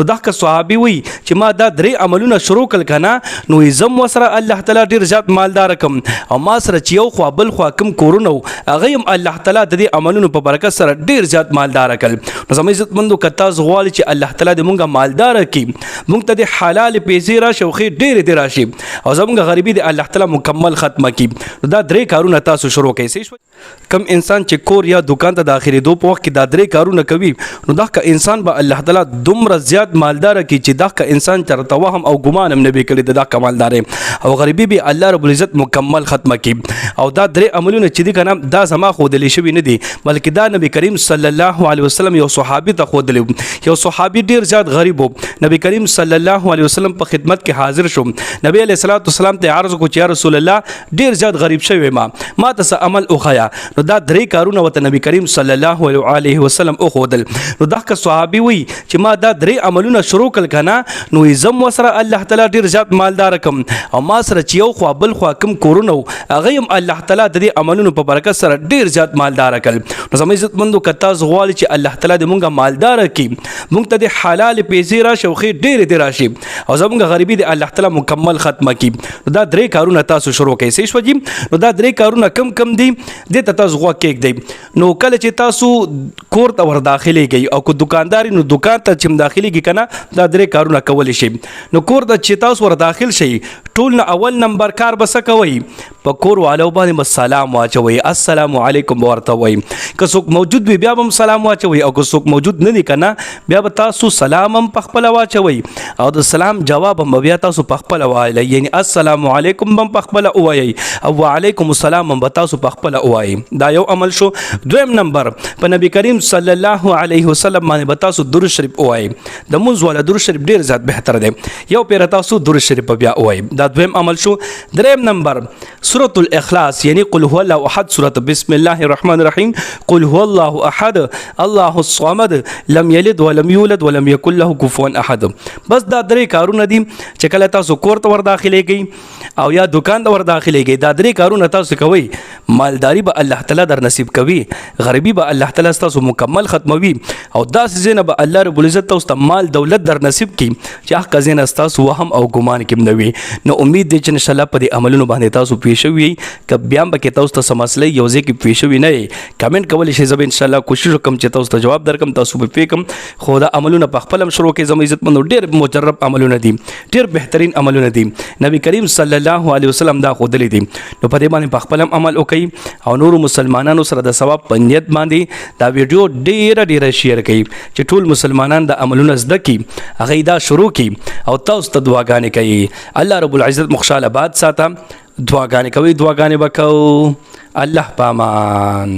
نو دغه صحابي وی چې ما دا درې عملونه شروع کړل کنه، نو زم وسره الله تعالی ډیر زیات مالدار کم، او ما سره چې یو خوا بل خوا کم کورونه هغه هم الله تعالی د دې عملونو په برکت سره ډیر زیات مالدار کړ. نو زموږ عزتمندو، که تاسو غواړئ چې الله تعالی دې مونږه مالدار کړي، مونږ ته دې حلال پیسې راشي او ښې ډېرې دې راشي، او زمونږ غریبي دې الله تعالی مکمل ختمه کړي، نو دا درې کارونه تاسو شروع کړئ. کم انسان چې کور یا دکان ته داخليدو په وخت کې دا درې کارونه کوي، نو دا که انسان به الله تعالی دومره زیات مالدار کی چې دا که انسان چرته وهم او ګمان هم نه به کړي. دا کمالدار او غریبي به الله رب العزت مکمل ختمه کی. او دا درې عملونه چې دي کنه، دا زما خودلې شوی نه دي، بلکې دا نبی کریم صلی الله علیه وسلم یو صحابي ته خودلې. یو صحابي ډیر زیات غریب، نبی کریم صلی الله علیه وسلم په خدمت کې حاضر شو. نبی علیہ الصلوۃ والسلام ته عرض کو چې یا رسول الله، ډیر زیات غریب شوی ما، ما ته څه عمل وخیا. نو دا درې کارونه وته نبی کریم صلی الله علیه وسلم او خودل. نو دا که صحابي وی چې ما دا درې عملونه شروع کړل کنه، نو زم وسره الله تعالی ډیر زیات مالدار کم، او ما سره چې یو خوا بل خوا کم کورونه هغه هم الله تعالی د دې عملونو په برکت سره ډیر زیات مالدار کړ. نو زموږ عزتمندو، که تاسو غواړئ چې الله تعالی دې مونږه مالدار کړي، مونږ ته دې حلال پیسې راشي او ښې ډېرې دې راشي، او زمونږ غریبي دې الله تعالی مکمل ختمه کړي، نو دا درې کارونه تاسو شروع کړئ. صحیح شو جی؟ نو دا درې کارونه کم کم دي، دې ته تاسو غوږ کېږدئ. نو کله چې تاسو کور ته ور داخليږئ او که دکاندار، نو دکان ته چې داخليږي کنه، دا درې کارونه کولی شئ. نو کور ته چې تاسو ور داخل شئ، ټول نه اول نمبر کار به څه کوئ؟ په کور والو باندې به سلام واچوئ، السلام علیکم ورته وایي. که څوک موجود وي بیا به هم سلام واچوئ، او که څوک موجود نه دي کنه، بیا به تاسو سلام هم په خپله واچوئ او د سلام جواب هم بیا تاسو په خپله وایئ، یعنی السلام علیکم به هم په خپله ووایئ او وعلیکم السلام هم به تاسو په خپله ووایئ. دا یو عمل شو. دویم نمبر، په نبی کریم صلی الله علیه وسلم باندې به تاسو درود شریف ووایئ. د مونځ والا درود شریف ډیر زیات بهتر دی. یو پیر تاسو درود شریف بیا ووایئ. دا دویم عمل شو. دریم نمبر، سورة الاخلاص، یعنی قل هو الله احد سورة. بسم الله الرحمن الرحیم، قل هو الله احد، الله الصمد، لم یلد ولم یولد ولم یکن له کفوا احد. بس دا درې کارونه دي چې کله تاسو کور ته ور داخليږئ او یا دکان ته ور داخليږئ، دا درې کارونه تاسو کوئ، مالداری به الله تعالی در نصیب کوي، غریبي به الله تعالی تاسو مکمل ختموي، او داسې ځای به الله رب العزت تاسو ته مال دولت در نصیب کړي چې هغه ځای نه تاسو وهم او ګمان کې نه وي. نو امید دی چې ان شاء الله په دې عملونو باندې تاسو پوه شوي. که بیا هم پکې تاسو ته څه مسله یو ځای کې پوه شوي نه، کمنټ کولی شئ. زه به ان شاء الله کوشش وکړم چې تاسو ته جواب درکړم، تاسو به پوه کړم. خو دا عملونه په خپل هم شروع کړئ زموږ عزتمندو، ډېر مجرب عملونه دي، ډېر بهترین عملونه دي. نبی کریم صلی الله علیه وسلم دا ښودلي دي، نو په دې باندې په خپل هم عمل وکړئ او نورو مسلمانانو سره د ثواب په نیت باندې دا ویډیو ډېره ډېره شیر کړئ چې ټول مسلمانان د عملونه زده کړي، هغه دا شروع کړي او تاسو ته دعاګانې کوي. الله رب العزت مخشاله باد ساته. دعاګانې کوي، دعاګانې وکاو. الله پامان.